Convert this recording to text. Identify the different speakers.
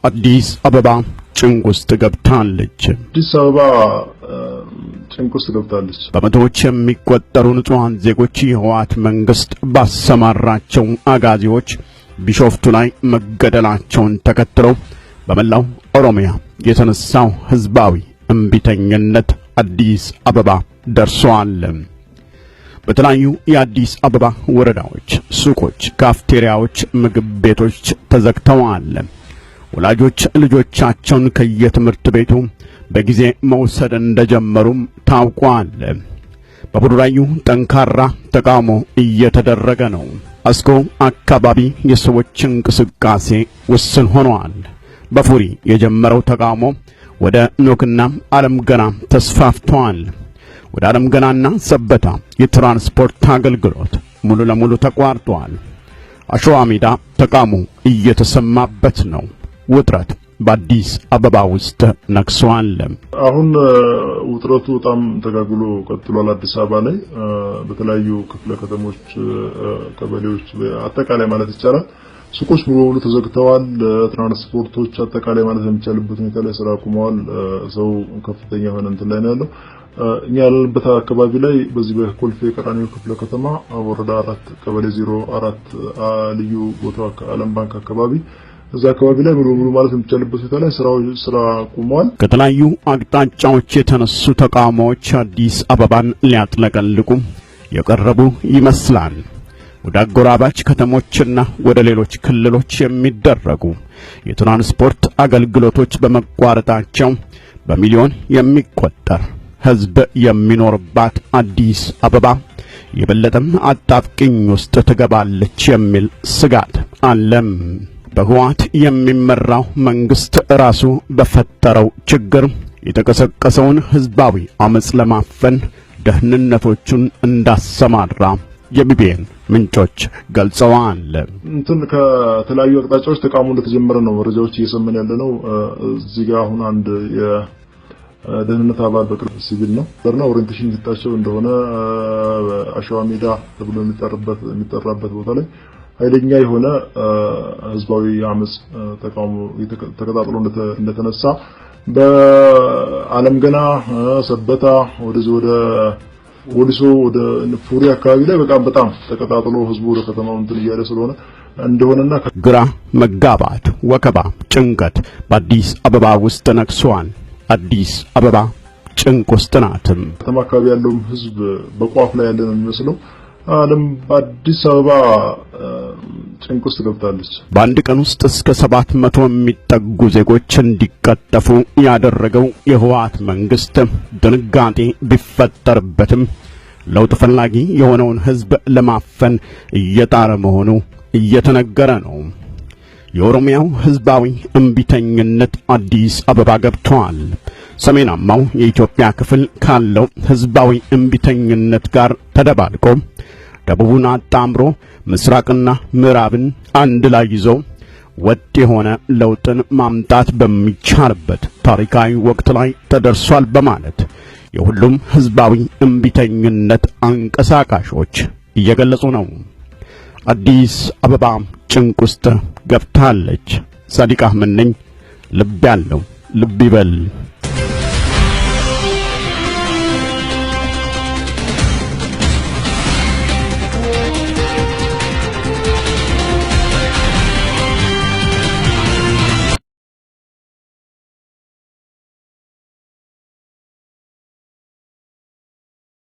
Speaker 1: አዲስ አበባ ጭንቅ ውስጥ ገብታለች።
Speaker 2: አዲስ አበባ ጭንቅ ውስጥ ገብታለች።
Speaker 1: በመቶዎች የሚቆጠሩ ንጹሐን ዜጎች የህወሓት መንግስት ባሰማራቸው አጋዚዎች ቢሾፍቱ ላይ መገደላቸውን ተከትለው በመላው ኦሮሚያ የተነሳው ህዝባዊ እምቢተኝነት አዲስ አበባ ደርሷል። በተለያዩ የአዲስ አበባ ወረዳዎች ሱቆች፣ ካፍቴሪያዎች፣ ምግብ ቤቶች ተዘግተዋል። ወላጆች ልጆቻቸውን ከየትምህርት ቤቱ በጊዜ መውሰድ እንደጀመሩም ታውቋል። በቡራዩ ጠንካራ ተቃውሞ እየተደረገ ነው። አስኮ አካባቢ የሰዎች እንቅስቃሴ ውስን ሆኗል። በፉሪ የጀመረው ተቃውሞ ወደ ኖክና ዓለም ገና ተስፋፍቷል። ወደ ዓለም ገናና ሰበታ የትራንስፖርት አገልግሎት ሙሉ ለሙሉ ተቋርጧል። አሸዋ ሜዳ ተቃውሞ እየተሰማበት ነው። ውጥረት በአዲስ አበባ ውስጥ ነግሷል።
Speaker 2: አሁን ውጥረቱ በጣም ተጋግሎ ቀጥሏል። አዲስ አበባ ላይ በተለያዩ ክፍለ ከተሞች፣ ቀበሌዎች፣ አጠቃላይ ማለት ይቻላል ሱቆች ሙሉ በሙሉ ተዘግተዋል። ትራንስፖርቶች አጠቃላይ ማለት በሚቻልበት ሁኔታ ላይ ስራ አቁመዋል። ሰው ከፍተኛ የሆነ እንትን ላይ ነው ያለው። እኛ ያለንበት አካባቢ ላይ በዚህ በኮልፌ ቀራኒዮ ክፍለ ከተማ ወረዳ 4 ቀበሌ 04 ልዩ ቦታው ዓለም ባንክ አካባቢ፣ እዛ አካባቢ ላይ ሙሉ በሙሉ ማለት የሚቻልበት ሁኔታ ላይ ስራ ቆመዋል።
Speaker 1: ከተለያዩ አቅጣጫዎች የተነሱ ተቃውሞዎች አዲስ አበባን ሊያጥለቀልቁ የቀረቡ ይመስላል። ወደ አጎራባች ከተሞችና ወደ ሌሎች ክልሎች የሚደረጉ የትራንስፖርት አገልግሎቶች በመቋረጣቸው በሚሊዮን የሚቆጠር ሕዝብ የሚኖርባት አዲስ አበባ የበለጠም አጣብቂኝ ውስጥ ትገባለች የሚል ስጋት አለም። በህወሓት የሚመራው መንግስት ራሱ በፈጠረው ችግር የተቀሰቀሰውን ህዝባዊ አመጽ ለማፈን ደህንነቶቹን እንዳሰማራ የቢቢኤን ምንጮች ገልጸዋል።
Speaker 2: እንትን ከተለያዩ አቅጣጫዎች ተቃውሞ እንደተጀመረ ነው መረጃዎች እየሰማን ያለ ነው። እዚህ ጋር አሁን አንድ የደህንነት አባል በቅርብ ሲቪል ነው እና orientation እየሰጣቸው እንደሆነ፣ አሸዋ ሜዳ ተብሎ የሚጠራበት ቦታ ላይ ኃይለኛ የሆነ ህዝባዊ አመጽ ተቃውሞ ተቀጣጥሎ እንደተነሳ፣ በአለም ገና፣ ሰበታ፣ ወደዚህ ወደ ወሊሶ፣ ወደ ፉሪ አካባቢ ላይ በጣም በጣም ተቀጣጥሎ ህዝቡ ወደ ከተማው እንትን እያለ ስለሆነ እንደሆነና
Speaker 1: ግራ መጋባት፣ ወከባ፣ ጭንቀት በአዲስ አበባ ውስጥ ነግሷል። አዲስ አበባ ጭንቅ ውስጥ ናትም።
Speaker 2: ከተማ አካባቢ ያለውም ህዝብ በቋፍ ላይ ያለ ነው የሚመስለው። ዓለም አዲስ አበባ ጭንቅ ውስጥ ገብታለች።
Speaker 1: በአንድ ቀን ውስጥ እስከ 700 የሚጠጉ ዜጎች እንዲቀጠፉ ያደረገው የህወሓት መንግስት ድንጋጤ ቢፈጠርበትም ለውጥ ፈላጊ የሆነውን ህዝብ ለማፈን እየጣረ መሆኑ እየተነገረ ነው። የኦሮሚያው ህዝባዊ እምቢተኝነት አዲስ አበባ ገብቷል። ሰሜናማው የኢትዮጵያ ክፍል ካለው ህዝባዊ እምቢተኝነት ጋር ተደባልቆ ደቡቡን አጣምሮ ምስራቅና ምዕራብን አንድ ላይ ይዞ ወጥ የሆነ ለውጥን ማምጣት በሚቻልበት ታሪካዊ ወቅት ላይ ተደርሷል በማለት የሁሉም ህዝባዊ እምቢተኝነት አንቀሳቃሾች እየገለጹ ነው። አዲስ አበባ ጭንቅ ውስጥ ገብታለች። ሳዲቅ አህመድ ነኝ። ልብ ያለው ልብ ይበል።